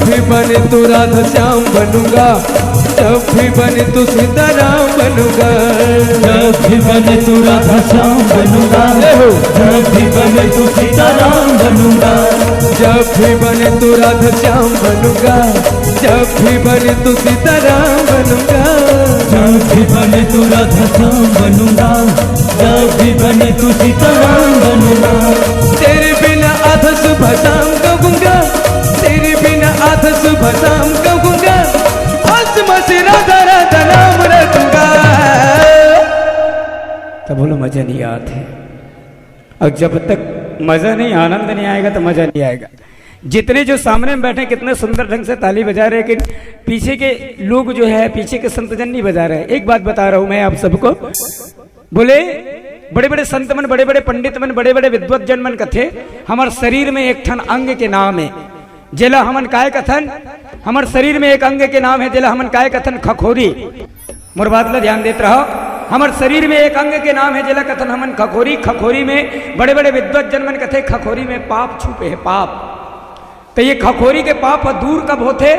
भी बने तो राधा श्याम बनूंगा, जब भी बने तो सीताराम बनूंगा। जब भी बने तो राधा श्याम बनूंगा, ए हो। जब भी बने तो सीताराम बनूंगा। जब भी बने तो राधा श्याम बनूंगा, जब भी बने तो सीताराम बनूंगा। जब भी बने तो राधा श्याम बनूंगा, जब भी बने तो सीताराम बनूंगा। तेरे बिना आधा सुबह शाम कहूंगा, तेरे बिना आधा सुबह शाम कहूंगा, आसमां से राधा राधा नाम रखूंगा। तब बोलो, मजा नहीं आते। और जब तक मजा नहीं, आनंद नहीं आएगा तो मजा नहीं आएगा। जितने जो सामने में बैठे, कितने सुंदर ढंग से ताली बजा रहे, लेकिन पीछे के लोग जो है, पीछे के संतजन नहीं बजा रहे। एक बात बता रहा हूं मैं आप सबको, बोले, बड़े बड़े संत मन, बड़े बड़े पंडित मन, बड़े बड़े विद्वत जन मन कथे, हमर शरीर में एक ठन अंग के नाम है, जेला हमन काय कथन? हमर शरीर में एक अंग के नाम है, जेला हमन काय कथन? खखोरी। मोर बात ला ध्यान देत रहो, हमर शरीर में एक अंग के नाम है, जेला कथन हमन खखोरी। खखोरी में बड़े बड़े विद्वत जन मन कथे, खखोरी में पाप छुपे है, पाप। तो ये खखोरी के पाप ह दूर कब होथे,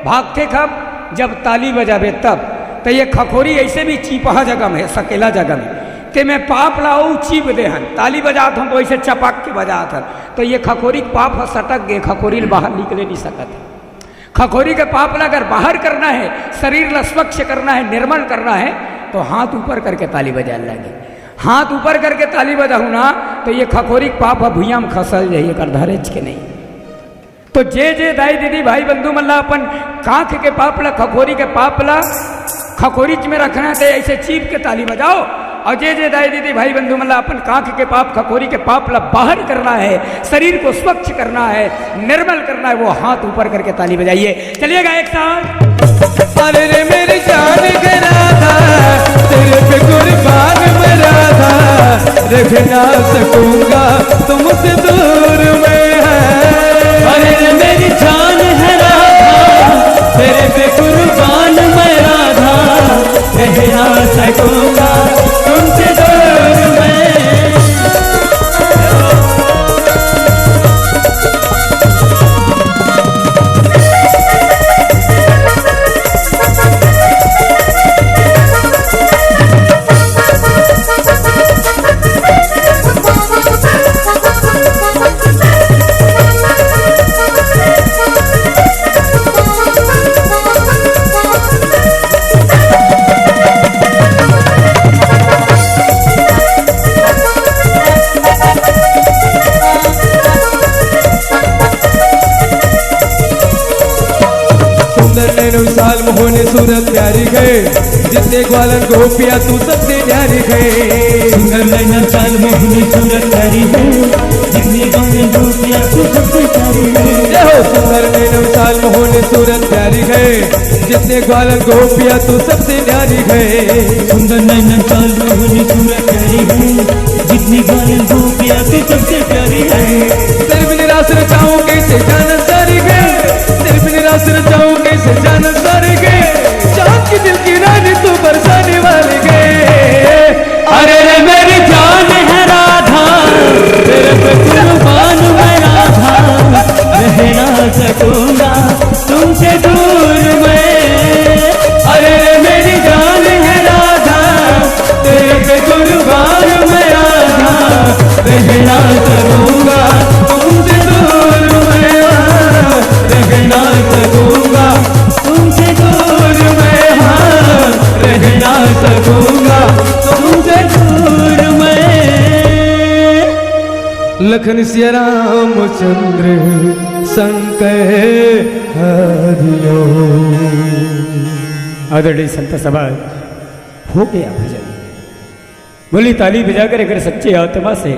भागथे कब? जब ताली बजाबे तब। तो ये खखोरी ऐसे भी चीपहा जगह में, सकेला जगह में, ते मैं पाप ला अउ चीप दे हन, ताली बजात हन तो ऐसे चपक के बजात हन, तो ये खखोरी के पाप ह सटक गए, खखोरी ले बाहर निकले नहीं सकत है। खखोरी के पाप ला अगर बाहर करना है, शरीर ला स्वच्छ करना है, निर्मल करना है, तो हाथ ऊपर करके ताली बजाए लगे। हाथ ऊपर करके ताली बजाहू ना, तो ये खखोरी के पाप ह भुइयां में खसल जाही, एकर धरेच के नहीं। तो जे जे दाई दीदी भाई बंधु मन ला अपन कांख के पाप ला, खखोरी के पाप ला खखोरीच में रखना है, तो ऐसे चीप के ताली बजाओ। और जे जे दाई दीदी भाई बंधु मन ला अपन कांख के पाप, खखोरी के पाप ला बाहर करना है, शरीर को स्वच्छ करना है, निर्मल करना है, वो हाथ ऊपर करके ताली बजाइए। चलिएगा एक साथ। अरे रे मेरी जान के राधा, तेरे पे कुर्बान मैं राधा, रह ना सकूंगा तुमसे दूर मैं। अरे रे मेरी जान है राधा, तेरे पे कुर्बान मैं राधा, रह ना सकूंगा तुमसे दूर मैं। सुंदर नैन विशाल मोहनी सूरत प्यारी है, जितने ग्वालन गोपिया तू सबसे न्यारी है। सुंदर नैन विशाल मोहनी सूरत प्यारी है, जितने ग्वालन गोपिया तू सबसे प्यारी है। जय हो। सुंदर नैन विशाल मोहनी सूरत प्यारी है, जितने ग्वालन गोपिया तू सबसे न्यारी है। सुंदर नैन विशाल मोहनी सूरत प्यारी है, जितनी बार गोपियाँ तू सबसे प्यारी है। तेरे बिन रास रचाऊं कैसे जान सारी है, तेरे बिन रास रचाऊं कैसे जान सारी है। चांद की दिल की रानी तू बरसाने वाली है। अरे रे मेरी जान है राधा, तेरे पे कुर्बान मैं राधा, रह ना सकूंगा तुमसे दूर मैं। अरे रे मेरी जान है राधा, तेरे पे कुर्बान मैं राधा, रह ना सकूंगा तुमसे दूर मैं, रह ना सकूंगा तुमसे दूर मैं, हाँ, रह ना सकूंगा तुमसे दूर मैं। लखन सिया रामचंद्र शंकर हरिओ। आदरणीय संत सभा, हो गया भजन। बोली, ताली बजाकर अगर सच्चे आत्मा से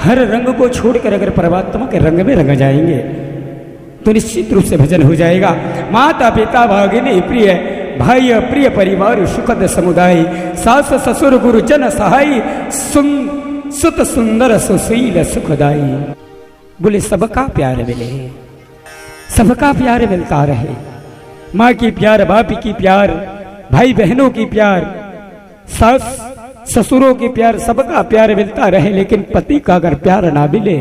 हर रंग को छोड़कर अगर परमात्मा के रंग में रंग जाएंगे तो निश्चित रूप से भजन हो जाएगा। माता पिता भगिनी प्रिय, भाई प्रिय परिवार सुखद समुदाय, सास ससुर गुरुजन सहाय, सुन, सुत सुंदर सुशील सुखदाई। बोले, सबका प्यार मिले, सबका प्यार मिलता रहे। माँ की प्यार, बाप की प्यार, भाई बहनों की प्यार, सास ससुरों की प्यार, सबका प्यार मिलता रहे, लेकिन पति का अगर प्यार ना मिले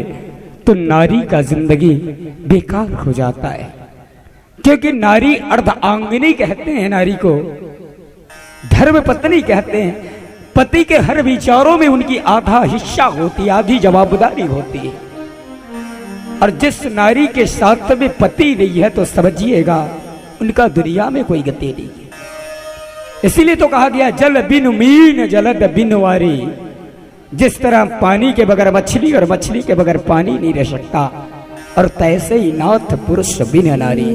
तो नारी का जिंदगी बेकार हो जाता है। क्योंकि नारी अर्धांगिनी कहते हैं, नारी को धर्म पत्नी कहते हैं। पति के हर विचारों में उनकी आधा हिस्सा होती है, आधी जवाबदारी होती है। और जिस नारी के साथ में पति नहीं है, तो समझिएगा, उनका दुनिया में कोई गति नहीं है। इसीलिए तो कहा गया, "जल बिनु मीन, जलद बिनु वारी।" जिस तरह पानी के बगैर मछली और मछली के बगैर पानी नहीं रह सकता, और तैसे ही नाथ पुरुष बिन नारी।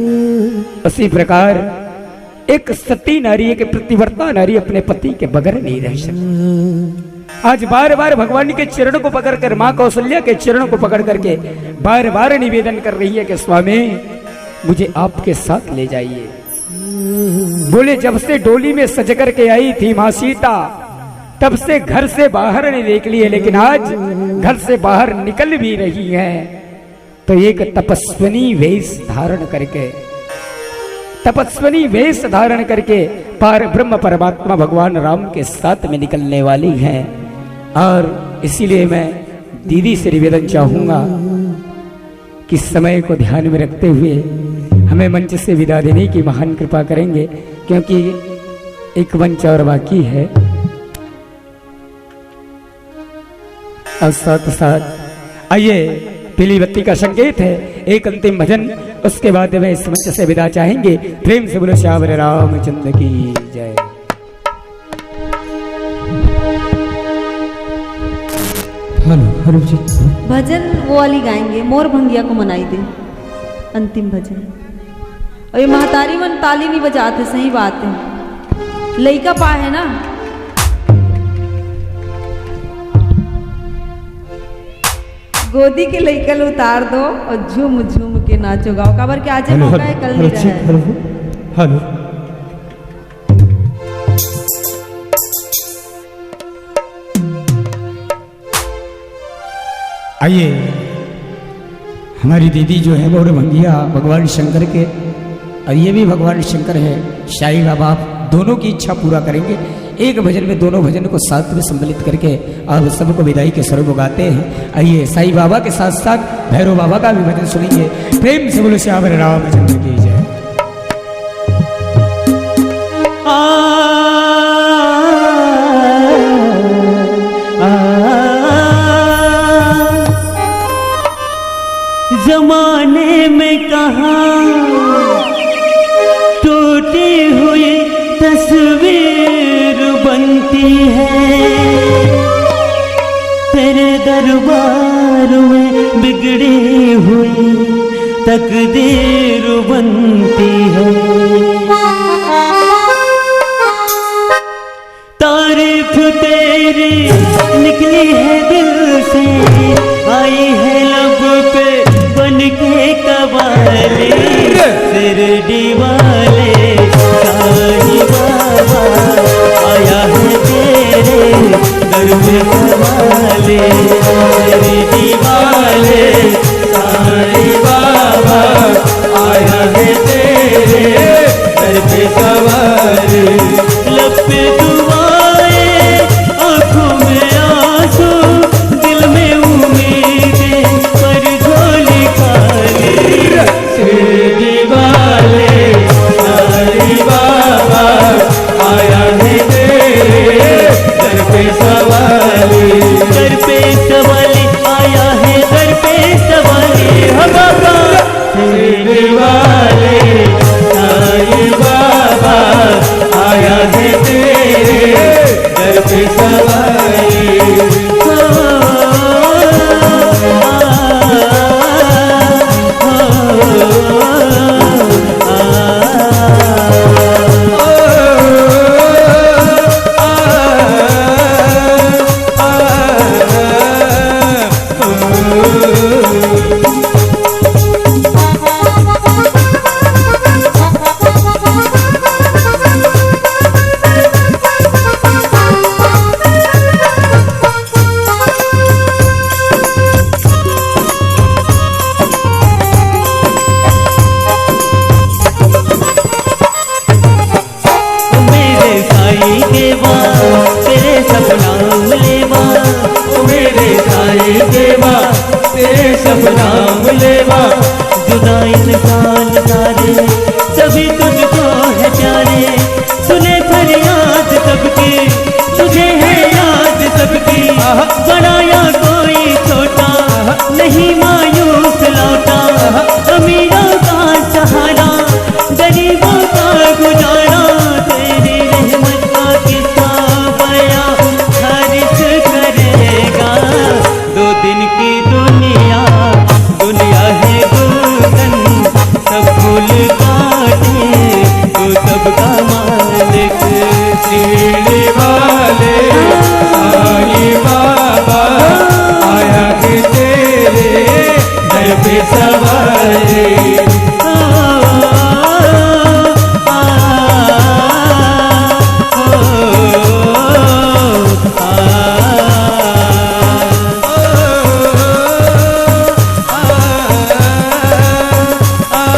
उसी प्रकार एक सती नारी, एक पतिव्रता नारी अपने पति के बगैर नहीं रह सकती। आज बार बार भगवान के चरण को पकड़कर, माँ कौशल्या के चरण को पकड़ करके बार बार निवेदन कर रही है कि स्वामी, मुझे आपके साथ ले जाइए। बोले, जब से डोली में सज करके आई थी माँ सीता, तब से घर से बाहर नहीं निकली है, लेकिन आज घर से बाहर निकल भी रही है, तो एक तपस्विनी वेश धारण करके, तपस्विनी वेश धारण करके पार ब्रह्म परमात्मा भगवान राम के साथ में निकलने वाली हैं। और इसीलिए मैं दीदी से निवेदन चाहूंगा कि समय को ध्यान में रखते हुए हमें मंच से विदा देने की महान कृपा करेंगे, क्योंकि एक मंच और बाकी है। और साथ साथ आइए, पीली बत्ती का संकेत है, एक अंतिम भजन, उसके बाद मैं इस मंच से विदा चाहेंगे। प्रेम से बोलो, श्यावर रामचंद्र की जय। हेलो, हेलो जी। भजन वो वाली गाएंगे, मोर भंगिया को मनाई दे, अंतिम भजन। और ये महतारी मन ताली नहीं बजाते, सही बात है, लइका पा है ना। गोदी के लइका ल उतार दो और झूम झूम के नाचो गाओ, काबर के आज हेलो, मौका हेलो, है, कल हेलो, नहीं रहा है। Hello, hello. आइए, हमारी दीदी जो है, मोर भंगिया भगवान शंकर के, और ये भी भगवान शंकर है, साईं बाबा, आप दोनों की इच्छा पूरा करेंगे। एक भजन में दोनों भजन को साथ में सम्मिलित करके आप सबको विदाई के स्वरूप गाते हैं। आइए, साईं बाबा के साथ साथ भैरव बाबा का भी भजन सुनेंगे। प्रेम से बोलो, श्यावर रामचंद्र की जय। आ, आ, आ, जमाने में कहाँ टूटी हुई तस्वीर बनती है, तेरे दरबार में बिगड़ी हुई तकदीर बनती है। तारीफ तेरी निकली है दिल से, आई है लब पे बन के कवाली। शिरडी वाले साईं बाबा, आया है तेरे दर पे सवाली। शिरडी वाले साईं बाबा, आया है तेरे दर पे सवारी। लब पे दुआएं, आंखों में आंसू, दिल में उम्मीदें, पर झोली खाली। शिरडी वाले साईं बाबा, आया है तेरे दर पे सवाली। दर पे सवाली, आया है दर पे सवाली। हम बाबा शिरडी वाले साईं बाबा, आया है तेरे दर पे सवारी। मेरे साईं देवा, तेरे सब नाम लेवा। ओ मेरे साईं देवा, तेरे सब नाम लेवा। जुदा इंसान सारे सवारी। ओ, आ, आ, ओ, आ, आ, आ, आ, आ।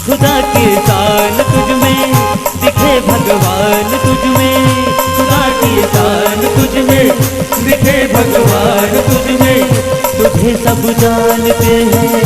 खुदा की शान तुझ में, दिखे भगवान तुझ में। खुदा की शान तुझ में, दिखे भगवान तुझ में। तुझे सब जानते हैं,